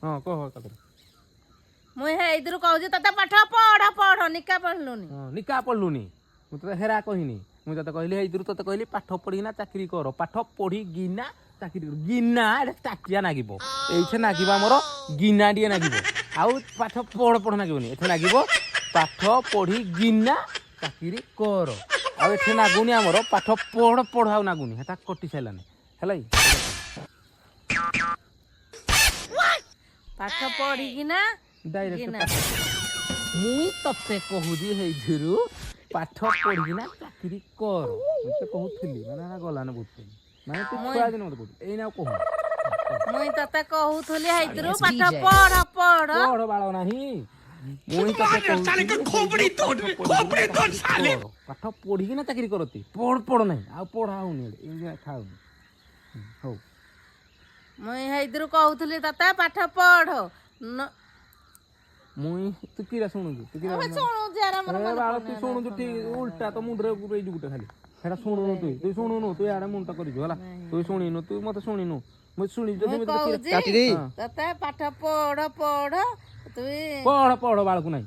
ହଁ, କହ ତାପରେ। ମୁଇଁ ହେଇଥିରୁ କହୁଛି ତତେ, ପାଠ ପଢ ପଢ, ନିକା ପଢିଲୁନି। ହଁ, ନିକା ପଢିଲୁନି। ମୁଁ ତତେ ହେରା କହିନି। ମୁଁ ତତେ କହିଲି, ହେଇଥିରୁ ତତେ କହିଲି, ପାଠ ପଢିକିନା ଚାକିରି କର। ପାଠ ପଢିକିନା ଚାକିରି କର। ଗିନା ଏଟା ଚାକିଆ ନାଗିବ। ଏଇଠି ନାଗିବ ଆମର ଗିନା ଟିକେ ନାଗିବ। ଆଉ ପାଠ ପଢ ପଢ ନାଗିବନି। ଏଠି ନାଗିବ ପାଠ ପଢିକିନା ଚାକିରି କର। ଆଉ ଏଠି ନାଗୁନି ଆମର ପାଠ ପଢ ପଢ, ଆଉ ନାଗୁନି, ହେଟା କଟି ସାରିଲାନି। ହେଲା କି? ପାଠ ପଢିକିନା ଡାଇରେକ୍ଟ ଗିନା। ମୁଇଁ ତତେ କହୁଛି, ହେଇଥିରୁ ପାଠ ପଢିକିନା ଚାକିରି କର। ମୁଁ ତ କହୁଥିଲି, ମାନେ ହେଟା ଗଲାନ ବହୁତ ଦିନ। ମାନେ ତୁ ଛୁଆ ଦିନ ମତେ କହୁଛୁ, ଏଇନା ଆଉ କହୁନି। ମୁଇଁ ତତେ କହୁଥିଲି, ହେଇଥିରୁ ପାଠ ପଢ ପଢ। ପଢ ବାଳ ନାହିଁ। ମୁଇଁ ତତେ କହୁଥିଲି, କର। ପାଠ ପଢିକିନା ଚାକିରି କରତି, ପଢ ପଢ ନାହିଁ। ଆଉ ପଢା ହଉନି ଏଠି, ଏମିତି ଖାଉନି। ହଉ। ମୁଇଁ ହେଇଥିରୁ କହୁଥିଲି ତତେ, ପାଠ ପଢ ମୁଇଁ ତୁ କିରା ଶୁଣୁଛୁ? ତୁ କିରା ଶୁଣୁଛି ଆର ଆମର ଏ ମନେ ବାଳ, ପଡୁନି। ତୁ ଶୁଣୁଛୁ ଠିକ, ଉଲ୍ଟା ତ ମୁଣ୍ଡରେ ପୁରେଇଛୁ ଗୋଟେ ଖାଲି। ସେଟା ଶୁଣୁନୁ ତୁ, ତୁ ଶୁଣୁନୁ। ତୁ ଇଆଡେ ମୁଣ୍ଡ କରିଛୁ, ହେଲା? ତୁ ଶୁଣିନୁ, ତୁ ମତେ ଶୁଣିନୁ। ମୁଁ ଶୁଣି ଯଦି ମୁଇଁ ମୁଁ ତତେ କହୁଛି କାଟିଦେଇ। ତତେ, ପାଠ ପଢ ପଢ, ତୁ ପଢ ପଢ ବାଳକୁ ନାହିଁ।